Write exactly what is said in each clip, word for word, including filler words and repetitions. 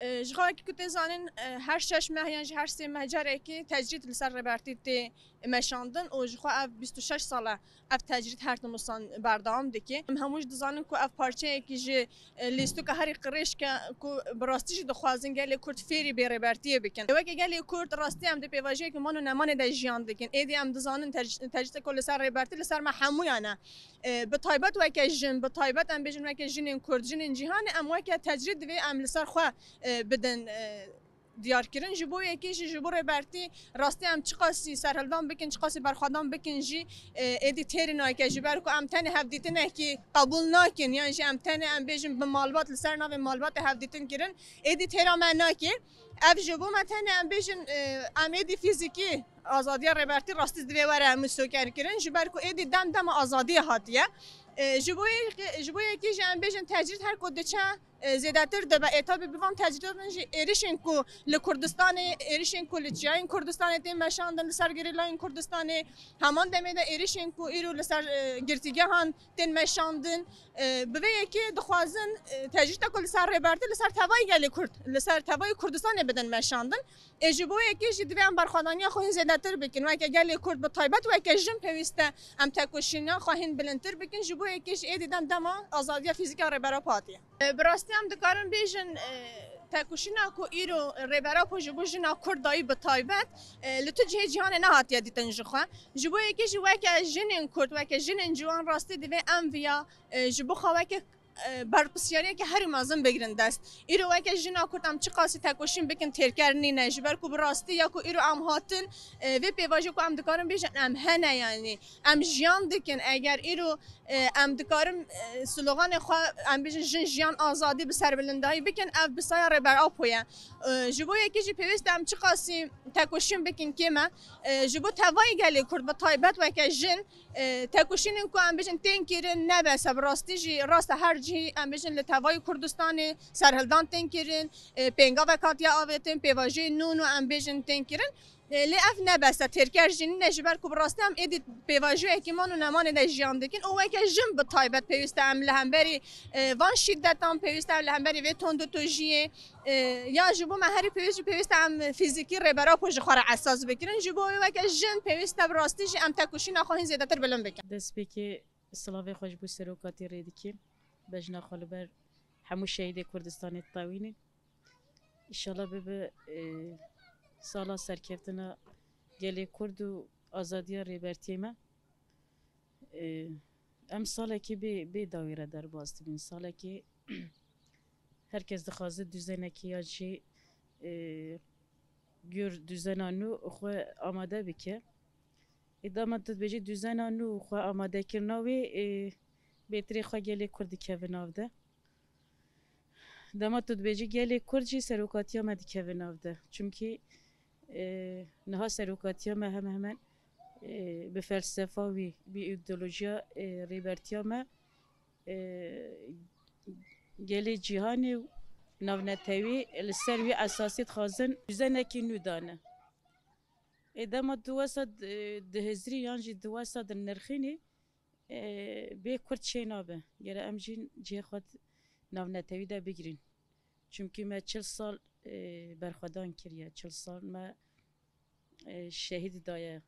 E, ji xwe wekî ku tê zanîn, e, her şeş meh yan jî her sê meh carekî tecrîd li ser Rêbertî tê meşandin û ji xwe ev bîst û şeş sal e ev tecrîd her tim wisan berdewam dike. Em hemû jî dizanin ku ev parçeyekî ji, e, lîstoka herî qirêj ke ku bi rastî jî dixwazin gelê Kurd fêrî bê Rêbertiyê bikin. Weke gelê Kurd rastî em di pêvajoyeke man û nemanê de jiyan dikin. Êdî em dizanin tec-, tecrîdê ku li ser Rêbertî li ser me hemûyan e. E, bi taybet weke jin, bi taybet em bêjin weke jinên Kurd, jinên cîhanê, em weke tecrîd divê em li ser xwe, e, bidin, e, diyarkirin. Ji bo yekê jî, ji bo Rêbertî rastî em çiqasî serhildan bikin, çiqasî berxwedan bikin jî, e, êdî têrî nake, ji ber ku em tenê hevdîtinekî qebûl nakin, yan jî em tenê em bêjin bi malbat, li ser navê malbatê hevdîtin kirin, êdî têra me nake. Ev ji bo me tenê em bêjin, e, em êdî fîzîkî azadiya Rêbertî rastî divê were misogerkirin, ji ber ku êdî dem dema azadiyê hatiye. E, ji bo yekê, ji bo yekê jî em bêjin tecrîd her ku diçe, e, zêdetir dibe. Ê, tabî bi van tecrîdan jî êrişên ku li Kurdistanê, êrişên ku li çiyayên Kurdistanê tên meşandin, li ser gerîlayên Kurdistanê, heman demê de êrişên ku îro li ser, e, girtîgehan tên meşandin. E, bi vê yekê dixwazin, e, tecrîda ku li ser Rêbertî, li ser tevayê gelê Kurd, li ser tevayê Kurdistanê bidin meşandin. Ê, ji bo yekê jî divê em berxwedaniya xwe hîn zêdetir bikin. Weke gelê Kurd, bi taybet weke jin pêwîst e em tekoşîna xwe hîn bilindtir bikin. Ji bo yekê jî êdî dem dema azadiya fîzîk a Rêber Apo hatiye. E, bi rastî em dikarin bêjin, e, tekoşîna ku îro Rêber Apo ji bo jina Kurd dayî bi taybet, e, li tu cihê cîhanê nehatiye dîtin ji xwe. Ji bo yekê jî weke jinên Kurd, weke jinên ciwan rastî divê em viya, e, ji bo xwe weke, e, berpirsiyariyeke herî mezin bigirin dest. Îro weke jina Kurd em çiqasî tekoşîn bikin têrker nîne. Ji ber ku bi rastî ya ku îro em hatin, e, vê pêvajoyê ku em dikarin bêjin em hene, yanî em jiyan dikin. Eger îro, e, em dikarin, e, sloganê xwe em bêjin jin, jiyan, azadî bi serbilindahî bikin, ev bi saya Rêber Apo ye. E, ji bo yekê jî pêwîst e em çiqasî tekoşîn bikin kêm e. E, ji bo tevayê gelê Kurd bi taybet weke jin, e, tekoşînên ku em bêjin tên kirin ne bes e, bi rastî jî rast e her cihî em bêjin li tevayê Kurdistanê serhildan tên kirin, e, pêngavek hatiye avêtin, pêvajoyên nû nû em bêjin tên kirin. E, lê ev ne bes e, têrker jî nîne, ji ber ku bi rastî em êdî pêvajoyekî man û nemanê de jiyan dikin û weke jin bi taybet pêwîst e em li hemberî, e, van şîdetan, pêwîst e em li hemberî vê tundûtûjiyê, e, ya ji bo me herî pêwîst jî pêwîst e em fîzîkî Rêber Apo ji xwe re esas bikirin. Ji bo wê weke jin pêwîst e bi rastî jî em tekoşîna xwe hîn zêdetir bilind bikin. Destpêkê silavê xwe ji bo serokatî rê dikim. Bejna xwe li ber hemû şehîdê Kurdistanê ditewînim. Înşallah bibe, e, sala serkeftina gelê Kurd û azadiya Rêbertiyê me. E, em salekê bê, bê dawî re derbas dibin. Salekê her kes dixwaze dûzenekê ya jî, e, gür dûzena nû xwe amade bike. Ê dema tu dibêjî dûzena nû xwe amadekirina wê, ê, bêtirê xwe gelê Kurd dikeve nav de. Dema tu dibêjî gelê Kurd jî serokatiya me dikeve nav de. Çimkî, ê, niha serokatiya me hemen hemen, ê, bi felsefa wî, bi îdeolojiya, ê, rêbertiya me, e, gelê cîhanê û navnetewî li ser wî esasî dixwazin dûzenekî nû dane. Ê dema tu wesa di-, dihizirî yan jî tu wesa dinirxînî, e, bê Kurd çê nabe. Gere em jî cihê xwe di navnetewî de bigirîn. Çimkî me çil sal, e, berxwedan kiriye, çil sal me e, şehîd daye.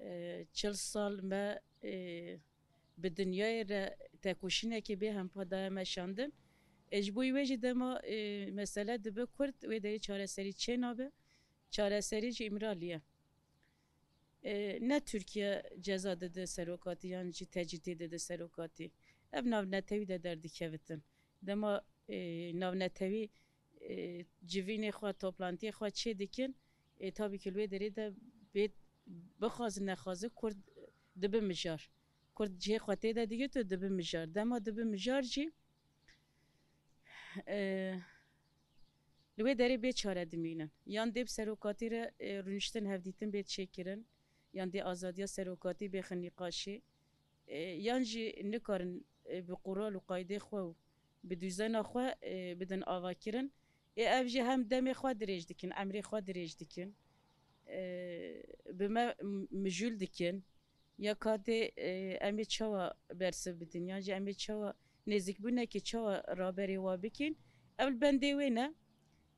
E, çil sal me, e, bi dinyayê re tekoşînekê bê hempa daye meşandin. E, ji bo wê jî dema, e, mesele dibe Kurd, wê derê çareserî çê nabe. Çareserî jî Îmralî ye. E, ne Tirkiye ceza dide serokatî yan jî tecrîdê dide serokatî. Ev navnetewî de derdikevitin. Dema, e, navnetewî, e, civînê xwe, toplantiyê xwe çê dikin, e, tabî ki li wê derê de bê bixwaze nexwaze Kurd dibe mijar. Kurd cihê xwe tê de digirt û dibe mijar. Dema dibe mijar jî, e, li wê derê bê çare dimînin. Yan dê bi serokatî re, e, rûniştin hevdîtin bê çêkirin, yan dê azadiya serokatî bêxin nîqaşê. E, yan jî nikarin, e, bi qural û qaydê xwe û bi dûzena xwe, e, bidin avakirin. Ê ev jî hem demê xwe dirêj dikin, emrê xwe dirêj dikin. E, bi me m-, mijûl dikin. Ya katê, e, em ê çawa bersiv bidin, yan jî em ê çawa nêzîkbûnekê çawa raberê wa bikin. Ev li bendê wê ne.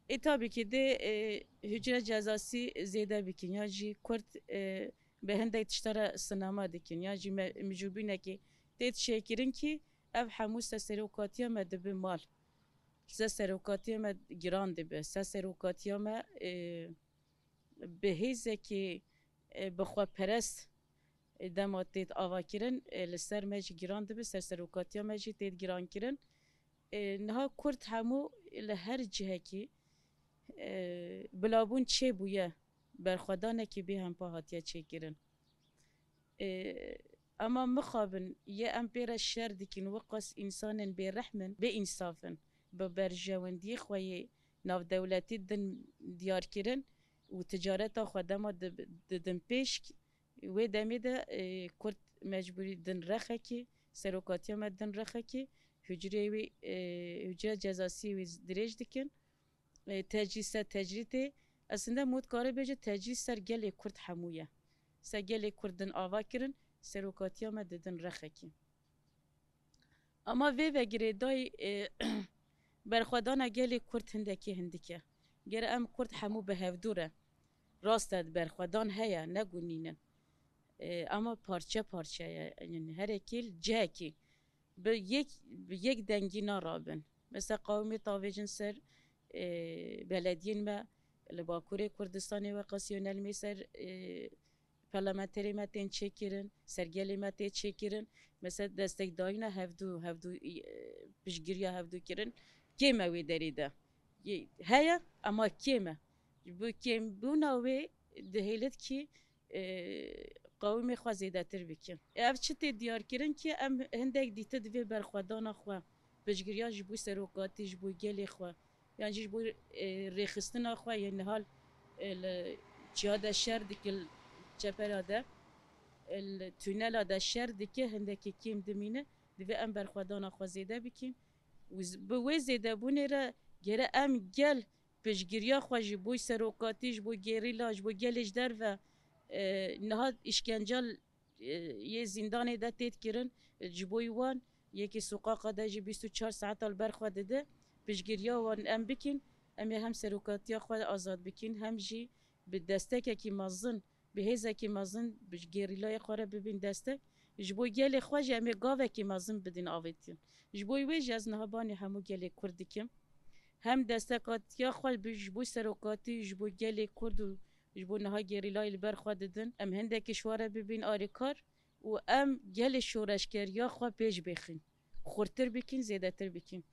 Ê tabî ki dê, e, hücre cezasî zêde bikin, ya jî Kurd, e, bi hindek tişta re sinema dikin, ya jî me-, micûbînekê tê çêkirin ki ev hemû ser serokatiya me dibi mal. Ser serokatiya me giran dibe. Ser serokatiya me, e, bi hêzekî, e, bixweperest, e, dema têt ava kirin, e, li ser me jî giran dibe, ser serokatiya me jî têt giran kirin. E, niha Kurd hemû li her cihekî, e, bilabûn çêbûye, berxwedanekî bêhempa hatiye çêkirin. E, ema mixabin yê em pê re şer dikin, wiqas însanên bêrehm in, bê însaf in, bi berjewendiyê xwe yê navdewletî din diyar kirin û ticareta xwe dema di-, didin pêş, wê demê de, e, Kurd mecbûrî din rexekî, serokatiya me din rexekî, hucreyê wî, e, hucre cezasiyê wî dirêj dikin. E, tecrîd ser tecrîdê, esinde mû dikare bêje tecrîd ser gelê Kurd hemû ye. Ser gelê Kurd din ava kirin, serokatiya me didin rexekî. Ama vê ve girêdayî, e, berxwedana gelê Kurd hindekî hindik e. Gere em Kurd hemû bi hevdû re. Rast e, berxwedan heye, ne ku nînin. E, ama parçe parçe ye. Yani herekî cihekî. Bi yek, bi yek dengî narabin. Mesela qewimê tavêjin ser, e, belediyên me li Bakurê Kurdistanê weqas yonelmê ser, e, parlamenterê me tên çêkirin, sergelê me tê çêkirin. Mesela destekdayîna hevdû, hevdû, e, piştgiriya hevdû kirin, kêm e wê derê de. Yê, heye, ama kêm e. Ji bo kêmbûna wê dihêlit kî, e, qewimê xwe zêdetir bikin. Ev çi tê diyarkirin kî em hindek dîtir divê berxwedana xwe, piştgiriya ji bo serokatî, ji bo gelê xwe, yan jî ji bo, e, rêxistina xwe yên niha, e, li çiya de şer dike, li çepera de, e, li tunela de şer dike, hindekî kêm dimîne, divê em berxwedana xwe zêde bikin. Û z-, bi wê zêdebûnê re gere em gel piştgiriya xwe ji bo serokatî, ji bo gerîla, ji bo gelê ji derve, e, niha îşkenca, e, yê zîndanê de têt kirin, ji bo wan yekî soqaqa de jî bîst û çar saeta li ber xwe dide, piştgiriya wan em bikin, em ê hem serokatiya xwe azad bikin, hem jî bi destekekî mezin, bi hêzekî mezin, bi gerîlayê xwe re bibin destek. Ji bo gelê xwe jî em ê gavekî mezin bidin avêtiyan. Ji bo wê jî ez niha banê hemû gelê Kurd dikim. Hem destekatiya xwe bi, ji bo serokatî, ji bo gelê Kurd û ji bo niha gerîlayê li ber xwe didin. Em hindekî ji we re bibin alîkar û em gelê şoreşgeriya xwe pêş bêxin. Xurtir bikin, zêdetir bikin.